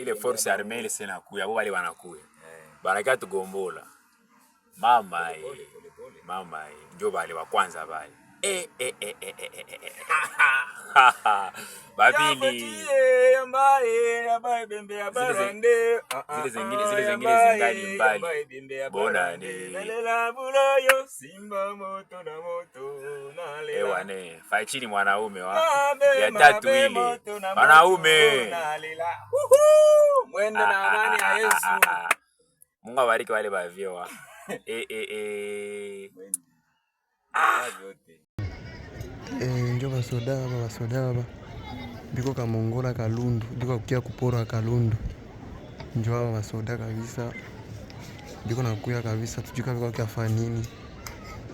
Ile force armée ile sena kuya, bo bale banakuya. Banakia tugombola. Mama Pole, eh. pole, pole. Mama eh. Njo bale wa kwanza bale. Eh, eh, eh, eh, eh, eh, eh. Babili. Zile zingine zingali mbali. Bonane. Simba moto na moto nalela. Ewane, Faichini mwanaume wa. Mabe, Ya tatu mabe, ile. moto na moto, Wanaume. nalela. Uhu! Mwende na amani ya Yesu. Mungu abariki wale bavyo wa. Eh, eh, eh. Mwende. Ah. Vyote. Njo basoda aba, basoda aba biko Kamongola Kalundu, biko kukia kupora Kalundu, njo aba basoda kabisa biko nakuya kabisa, tujui kama biko kiafanya nini,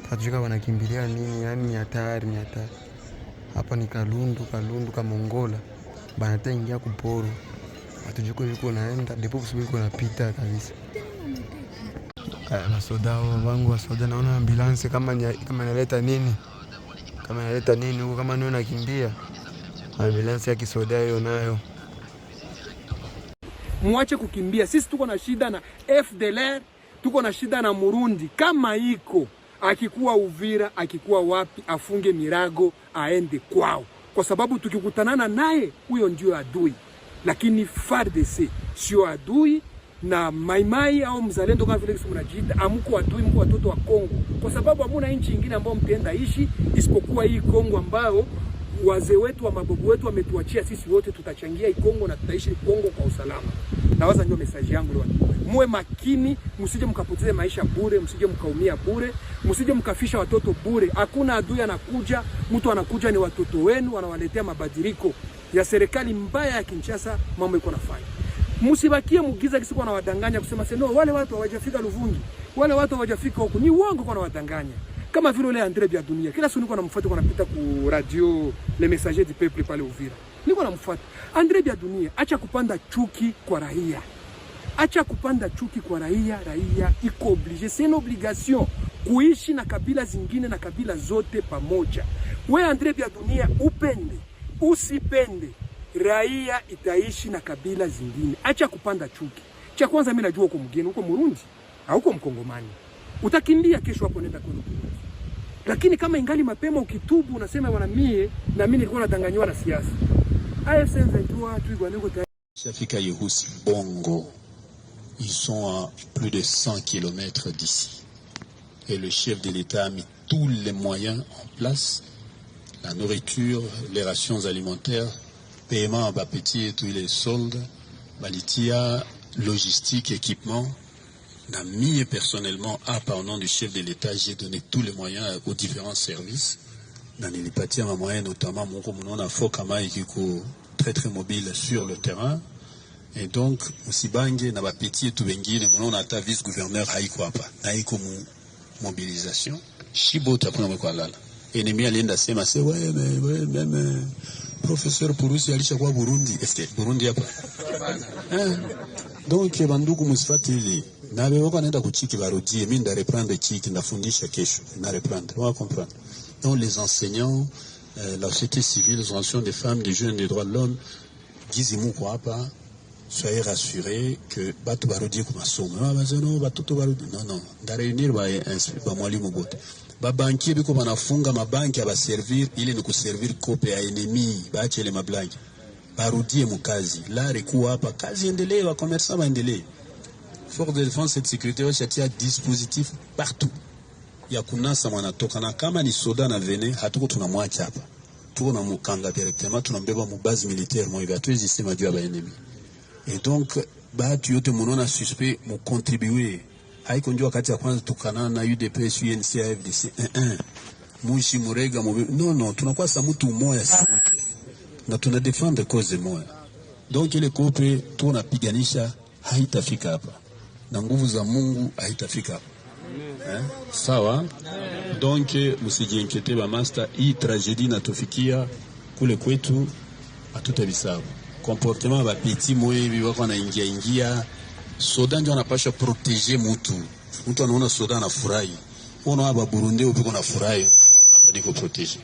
hatujui kama wanakimbilia nini, yani ni hatari, ni hatari. Hapa ni Kalundu, Kalundu Kamongola, banata ingia kuporo, hatujui kwa biko naenda depo biko napita kabisa. Basoda hao wangu basoda, naona ambulance kama ni, kama inaleta nini, kama inaleta nini huko, kama niyo nakimbia ambulance ya kisoda hiyo nayo. Mwache kukimbia. Sisi tuko na shida na FDLR, tuko na shida na Murundi. Kama iko akikuwa Uvira, akikuwa wapi, afunge mirago aende kwao, kwa sababu tukikutanana naye huyo ndio adui. Lakini FARDC sio adui na maimai au mzalendo kama vile mnajiita, amuko adui, mko watoto wa Kongo, kwa sababu hamuna nchi ingine ambayo mtenda ishi isipokuwa hii Kongo ambayo wazee wetu wa mababu wetu wametuachia sisi wote, tutachangia hii Kongo na tutaishi Kongo kwa usalama. Nawaza ndio message yangu leo. Muwe makini, msije mkapoteze maisha bure, msije mkaumia bure, msije mkafisha watoto bure. Hakuna adui anakuja, mtu anakuja ni watoto wenu, anawaletea mabadiliko ya serikali mbaya ya Kinshasa, mambo iko nafanya. Msibakie mugiza kisi kwa nawadanganya kusema sema no, wale watu hawajafika Luvungi, wale watu hawajafika huku. Ni uongo kwa nawadanganya. Kama vile ule Andre Bia Dunia, kila siku niko namfuata kwa napita ku radio Le Messager du Peuple pale Uvira. Niko namfuata. Andre Bia Dunia, acha kupanda chuki kwa raia. Acha kupanda chuki kwa raia. Raia iko obligé, c'est une obligation kuishi na kabila zingine na kabila zote pamoja. We Andre Bia Dunia, upende usipende, raia itaishi na kabila zingine. Acha kupanda chuki. Cha kwanza, mimi najua uko mgeni, uko Murundi, hauko Mkongomani, utakimbia kesho hapo, nenda kwenu Burundi. Lakini kama ingali mapema, ukitubu unasema bwana, mie na mimi nilikuwa nadanganywa na siasa. AFC M23 Twirwaneho tayari. Shafika Yehusi Bongo, ils sont à plus de 100 kilomètres d'ici. Et le chef de l'État a mis tous les moyens en place, la nourriture, les rations alimentaires, paiement à bapeti et tous les soldes, balitia, logistique, équipement. Na mie personnellement, hapa au nom du chef de l'État, j'ai donné tous les moyens aux différents services. Na nilipatia ma moyens, notamment muko munaona Fokama ikiko très très mobile sur le terrain. Et donc musibange na bapeti yetu bengine, munaona hata vice gouverneur haiko hapa na haiko mu mobilisation shibote, hakuna mweko alala. Ennemi alienda sema se ouais, mais ouais, même professeur Purusi alishakuwa Burundi. Est-ce que Burundi hapa eh? Donc bandugu, musifate ile na wako naenda kuchiki, barudie. Mimi nda reprendre chiki, ndafundisha kesho na reprendre, on va comprendre. Donc les enseignants, la société civile, les organisations des femmes, des jeunes, des droits de l'homme, gizi muko hapa, soyez rassurés que batu barudie ku masomo. Ah, bazeno batoto barudie. Non, non, nda réunir ba ba mwalimu bote. Ba banquier biko banafunga mabanki abaservir, ile ni kuservir kope ya ennemi, baache ile mablanki. Barudie mukazi. La rekuwa hapa, kazi endelee, ba commerçant baendelee. Force de défense et de sécurité washatia dispositif partout ya kunasa mwanatoka, na kama ni soda na vene, hatuko tunamwacha hapa, tuko na mukanga directement, tunambeba mu base militaire mo hivi, hatuwezi sema juu ya ba ennemi. Et donc batu yote munaona suspect, mu contribuer. Haiko ndio wakati ya kwanza tukanana na UDPS, UNC, AFDC, 1 Mushi Murega Mubi. Non, non, tunakuwa sa mtu umoya sisi wote na tuna défendre cause moya. Donc ile kope tunapiganisha haitafika hapa na nguvu za Mungu haitafika hapa. Eh? Sawa? Donc msijiinquiéter ba master, hii tragédie natufikia kule kwetu hatutabisabu. Comportement ba petit moyo wako wanaingia ingia, soda ndio anapasha protéger mutu. Mtu anaona soda anafurahi. Unaona ba Burundi upiko na furahi. Hapa niko protégé.